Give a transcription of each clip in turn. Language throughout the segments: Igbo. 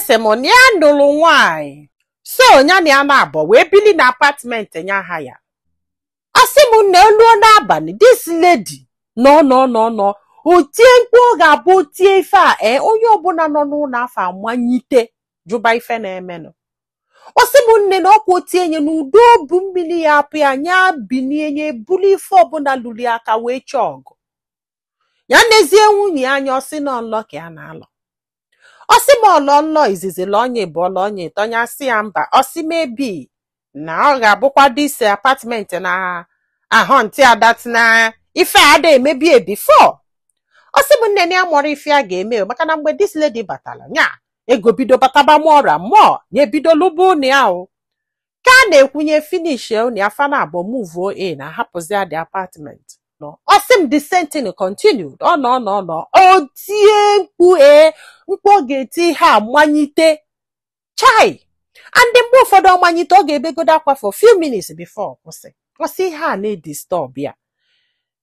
Sị m na ya nụrụ nwaanyị, so ya na ya na-abọ wee bili na apartment ya ha ya. Ọ sị m na eluo n'abalị, this lady nọ nọ nọ nọ, o tie mkpu. Ọ ga-abụ o tie ife a, ee, onye ọbụla nọ n'ụlọ afọ amanyite jụba ife na-emenụ. Ọ sị m nne na ọkwa otie nye n'udo obu mmiri ya apụ ya, nya binie nye bulu ife ọbụla lụrụ ya aka wee chọọ ọgụ. Ya nezie nwunye ya anya, ọ sị nọ nlọ ka ya na-alọ. Ọ sị m ọlọ nlọ izizi, lọ ọnya ịbụọ, lọ ọnya ịtọ, ya sị ya mba. Ọ sị mebi na ọ ga-abụkwa this apartment na ahụ ntị adat na ife a ada emebie before. Ọ sị m nne na ya mụrụ ife a ga-eme o, maka na mgbe this lady batara, nya ego bido bataba mụọra mmụọ, ya ebido lụba ụnụ ya o ka a na-ekwunye finish ụnụ ya, fa na abụọ move in, ahapụzi the apartment nọ. Ọ sị m the same thing continued. Ọ nọ nọ nọ, o tie mkpu, ee, mkpu ọ ga-eti ihe a manyite chai. And mgbe ụfọdụ ọ manyite, ọ ga-ebegodo akwa for few minutes before ọ kwụsị. Ọ sị ihe a na-edisturb ya,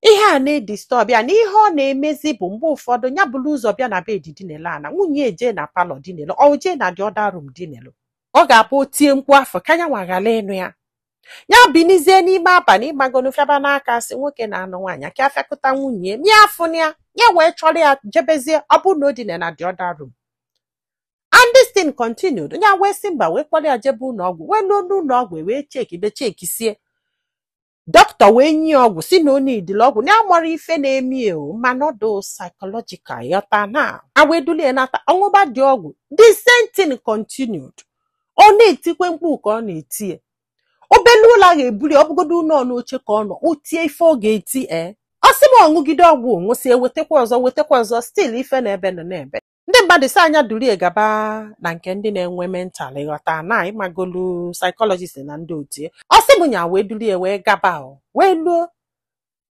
ihe a na-edisturb ya, na ihe ọ na-emezi bụ mgbe ụfọdụ ya bụrụ ụzọ bịa na bed dinele ana, nwunye eje na parlour dinelu, ọ jee na the other room dinelu. Ọ ga-abụ o tie mkpu afọ ka ya nwa ghara ịnụ ya, ya binizie n'ime abalị, ịgbagonu fiaba n'aka, sị nwoke na-anụ nwaanyị ka afịakụta nwunye ya afụ ya, ya wee chọrọ ya jebezie. Ọ bụrụ na o dina na the other room. And this thing continued. Ya wee sị mba, wee kpọrọ ya jebe ụlọ ọgwụ, wee luo n'ụlọ ọgwụ, wee check be checkisie, dọkịta wee nye ya ọgwụ, si na o nidili ọgwụ, na ya mara ife na-eme o, mana ọ dị psychological yọta na a wee dulie nata ọṅụba dị ọgwụ. The same thing continued. Ọ na-etikwe mkpu ka ọ na-etie obele ụlọ a ga-ebuli ọbụgodo ụlọ n'oche ka ọ nọ, o tie ife ọ ga-eti. Ee, ọ sị m ọṅụgide ọgwụ, ṅụsị, ewetakwa ọzọ, wetakwa ọzọ, still ife na-ebe nọ na-ebe. Ndị mmadụ si anya durie gaba na nke ndị na-enwe mental, ịghọta na ịmagolu psychologist na ndị otu ya. Ọ sị m nya wee durie wee gaba o, wee luo,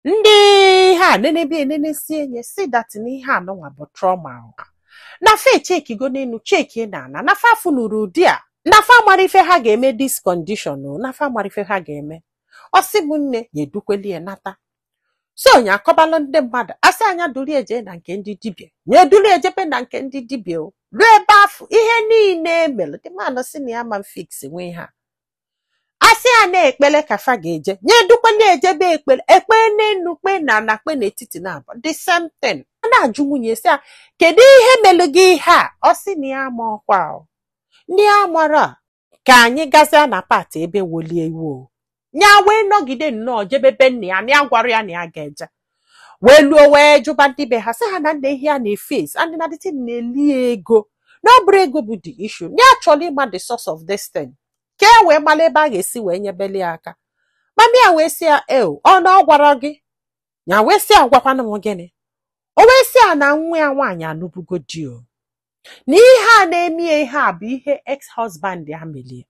ndị ha nenebe enenesie nye, si that na ihe anụnwa bụ trauma o. Na fa echekigo n'elu, cheki na ana, na fa funuru ụdị a, na fa mara ife ha ga-eme this condition o, na fa mara ife ha ga-eme. Ọ sị m nne ya edukweli ya nata, so onye akọbalụ ndị mmadụ, asị anya durie jee na nke ndị dibịa, ya edurie ejebe na nke ndị dibịa o. Ruo ebe afọ, ihe niile emelụ dị manụ, si na ya ma fix nwee ha, asị ya na ekpele ka fa ga-eje, nye edukweli ejebe ekpele, ekpe n'enu, kpe na na kpe n'etiti na abụ the same thing. A na-ajụ nwunye sị ya, kedu ihe melụ gị ihe a? Ọ sị na ya ama ọkwa o, ndị a mara ka anyị gazie na part ebe wolie iwe o. Ya wee nọgide nnọọ jebebe nna ya, na ya gwara ya na ya ga-eje, wee luo, wee jụba ndị be ha, sị ha na nna ihe a na-eface and na the thing na-eli ya ego, na ọ bụrụ ego bụ the issue, na ya chọrọ ịma the source of this thing ka e wee mara ebe a ga-esi wee nyebeli ya aka. Mami ya wee sị ya eo, ọ na ọ gwara gị? Ya wee sị ya, gwakwanụ m gịnị? O wee sị ya na nwa ya nwaanyị anụbugo di o, na ihe a na-eme ya ihe a bụ ihe ex-husband ya melie,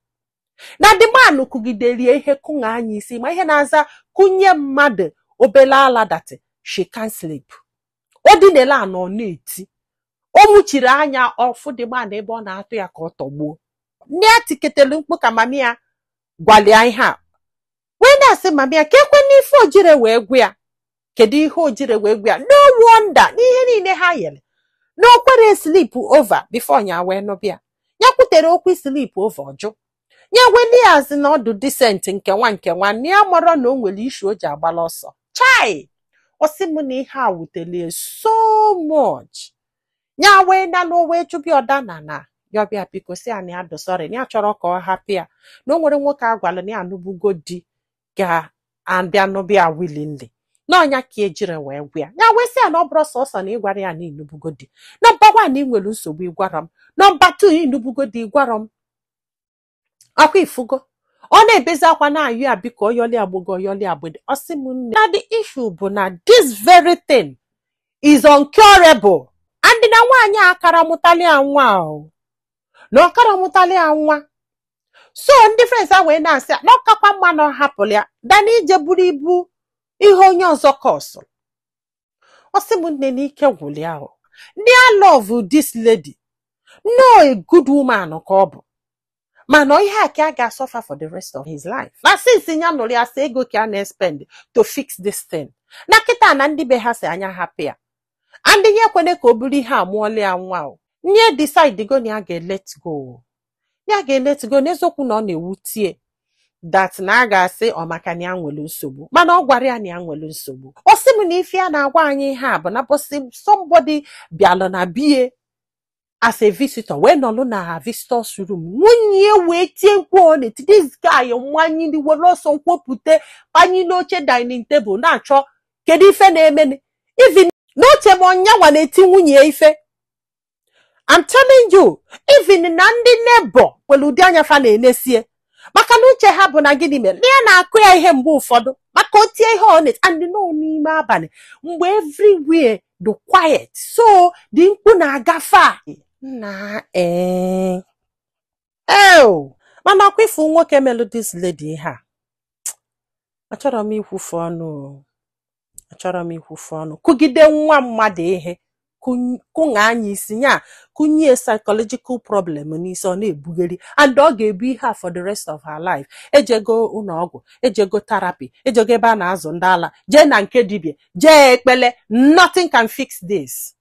na the man kụgiderie ihe kụṅa anya isi, ma ihe na-aza kụnye mmadụ obele ala that she can't sleep. O dinele ana, ọ na-eti, o muchiri anya ọfụ the man ebe ọ na-atụ ya ka ọ tọgbuo. Ndị a tiketelu mkpu ka mami ya gwalia ihe a, wee na-asị mami ya ka ekwe n'ife ojire wee gwu ya, kedu ihe ojire wee gwu ya? No wonder n'ihe niile ha yere na o kwere sleep over before ya wee nụbịa. Ya kwutere okwu sleep over, ọjụ ya weli azị na ọdụ decent nke nwa nke nwa, na ya mara na o nwere issue o ji agbala ọsọ chai. Ọ sị m na ihe a wutelie so much. Ya wee nalụ, wee jụbịa ọda na ya ọbịa, biko si ya na ya dụ sorry, na ya chọrọ ka ọ hapụ ya, na o nwere nwoke a gwara na ya anụbugo di ga-abịa nụbịa willingly, na ọnya ka ejire wee gwa ya. Ya wee sị ya na ọ bụrụ sọsọ na ịgwara ya na ịnụbugo di, number one, ị nwere nsogbu, ịgwara m, number two, ịnụbugo di, ịgwara m. Akwa ifugo ọ na-ebezi akwa na-ayụ ya, biko, ọyọli agbụgo, ọyọli agbede. Ọ sị m nne na the issue bụ na this very thing is uncurable and na nwaanyị a akara mụtali ya nwa o, na ọkara mụtali ya nwa. So ndị friends a wee na-asị ya na ọkakwa mma na ọ hapụrụ ya dana ije buru ibu ihe onye ọzọ kọsụrụ. Ọ sị m nne na ike gwụrụ ya o. Ndị a love this lady, no, a good woman ka ọ bụ, mana ihe a ka a ga-asuffer for the rest of his life, na since ya nụrụ ya, sị ego ka a na-spend to fix this thing, na kịta na ndị be ha si anya hapụ ya and ya ekwene ka o buru ihe a mụọla ya nwa o. Nye decide go na ya ga-let go, ya ga-let go. N'eziokwu na ọ na-ewutie that na a ga-asị ọ maka na ya nwere nsogbu, mana ọ gwara ya na ya nwere nsogbu. Ọ sị m na ife ya na-agwa anyị ihe a bụ na bọsị somebody bịalụ na bie as a visitor, wee nọlụ na visitors room, nwunye wee tie mkpu ọ na-eti, this guy mmanyị were ọsọ nkwopụte kpanye n'oche dining table na-achọ kedu ife na-emeni. Even n'oche ma ọnyanwa na-eti nwunye ya ife. I'm telling you, even na ndị neighbor nwere ụdị anya fa na-enesie, maka na uche ha bụ na gịnị mere na ya na-akụ ya ihe mgbe ụfọdụ, maka o tie ihe ọ na and nọ n'ime abalị mgbe everywhere dị quiet, so dị mkpu na-agafe a na ee eo. Mana ọkwa ifu nwoke melụ this lady ihe a, achọrọ m ikwufe ọnụ o. Achọrọ m ikwufe ọnụ kụgide nwa mmadụ ihe, kụṅa anya isi nya, kụnye psychological problem n'isi, ọ na-ebugheri and ọ ga-ebu ihe a for the rest of her life. Ejego ụlọ ọgwụ, ejego therapy, ejego ebe a na-azụ ndị ala, jee na nke dibịa, jee ekpele, nothing can fix this.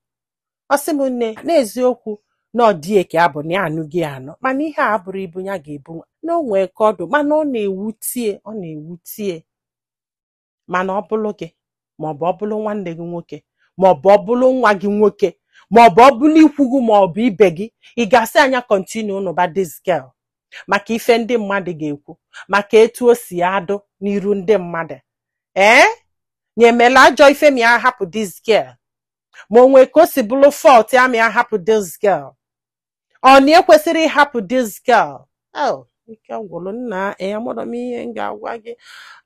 Ọ sị m nne, n'eziokwu na ọ dị ka abụ na ya anụghị anụ, mana ihe a abụrụ ibu ya ga-ebu na o nwee ka ọdụ, mana ọ na-ewutie, ọ na-ewutie. Mana ọ bụrụ gị, maọbụ ọ bụrụ nwanne gị nwoke, maọbụ ọ bụrụ nwa gị nwoke, maọbụ ọ bụrụ ikwu gị, maọbụ ibe gị, ị ga-asị anya continue nụba this girl maka ife ndị mmadụ ga-ekwu, maka etu o si adụ n'iru ndị mmadụ? Ee, nyemela ajọ ife ma ya hapụ this girl, ma o nwee ka o si bụrụ fault ya ma ya hapụ this girl, ọ na ekwesịrị ịhapụ this girl? Oh, ike gwụrụ nna. Ee, amụrụ m ihe m ga-agwa gị.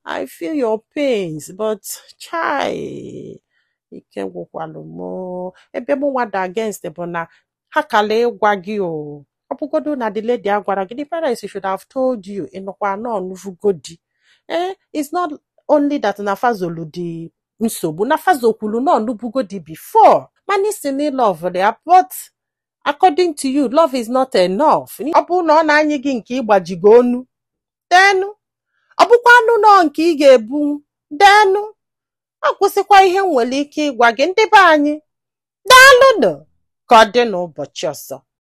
I feel your pains, but chai, ike gwụkwalụ m o. Ebe mụ nwa da against bụ na ha kala ịgwa gị o. Ọ bụgodu na the lady agwara gị, the parents should have told you. Ịnụkwa nọ nuvugodi. Eh, it's not only that na fazolu dị nsogbu, na fazokwulu nọ nubugodi before, mana isi na love ya, but according to you, love is not enough. Ọ bụrụ na ọ na-anyị gị nke ịgbajigo onu denu, ọ bụkwa anụ nọ nke ị ga-ebu denu, ọ kwụsịkwa. Ihe m nwere ike ịgwa gị, ndị be anyị, daalụnụ. Ka ọ dị n'ụbọchị ọzọ.